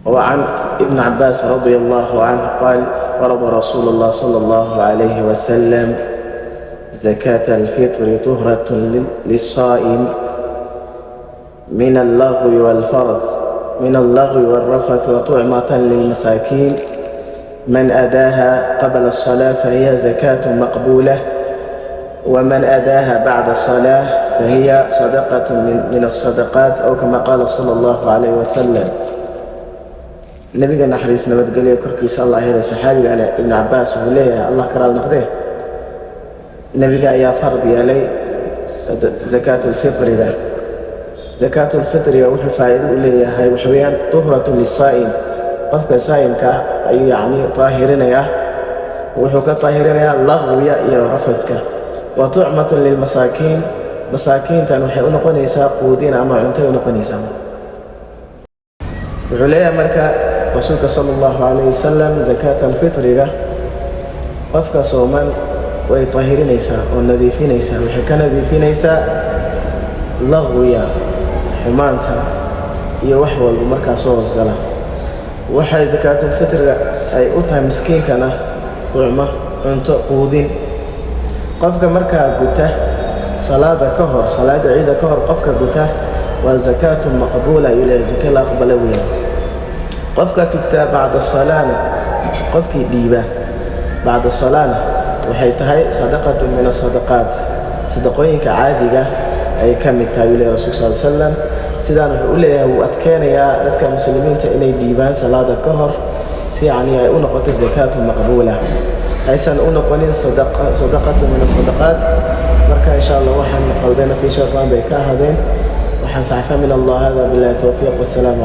وعن ابن عباس رضي الله عنه قال: فرض رسول الله صلى الله عليه وسلم زكاة الفطر طهرة للصائم من اللغو والفرث من اللغو والرفث، وطعمة للمساكين. من أداها قبل الصلاة فهي زكاة مقبولة، ومن أداها بعد الصلاة فهي صدقة من الصدقات، أو كما قال صلى الله عليه وسلم. Nabiga naxariis nabadgelyo korkiisa Allah hela, saxaabiga ale Ibnu Cabaas wuxuu leeyahay, Allah ka raali noqdee, nebiga ayaa farad yeelay zakaatulfitriga. Zakaatulfitriga wuxuu faa'iido u leeyahay waxa weeyaan طهرة للصائم. Qofka saa'imka ayuu yacni daahirinayaa, wuxuu ka daahirinayaa laqwiga iyo rafadka. وطعمة للمساكين, masaakiintan waxay u noqonaysaa quudin ama cuntay u noqonaysaa. Wuxuu leeyahay marka rasuulka sala allahu calayh wasalam, zakaat alfitriga qofka sooman way tahirinaysaa oo nadiifinaysaa. Waxay ka nadiifinaysaa laqwiga, xumaanta iyo wax walba markaa soo hoosgala. Waxay zakaatulfitriga ay u tahay miskiinkana tucmo, cunto, quudin. Qofka markaa guta salaada ka hor, salaada ciida ka hor qofka guta, waa zakaatu maqbuula ayuu leeyahay, zaka la aqbala weeyaan. Qofka tugtaa bacda salaana, qofkii dhiiba bacda salaana, waxay tahay صدقة من الصدقات, sadaqooyinka caadiga ay ka mid tahay ayuu leeyahay rasulka sal slam. Sidaan wuxuu u leeyahay, wuu adkeenayaa dadka muslimiinta inay dhiibaan salaada ka hor, si yacni ay u noqoto zakaatu maqbuula, aysan u noqonin صدقة من الصدقات. Marka insha Allah waxaan qaldayna fi shaytaan bay ka ahaadeen, waxaan saxfa min Allah. Hada billahi towfiiq, wassalaamu.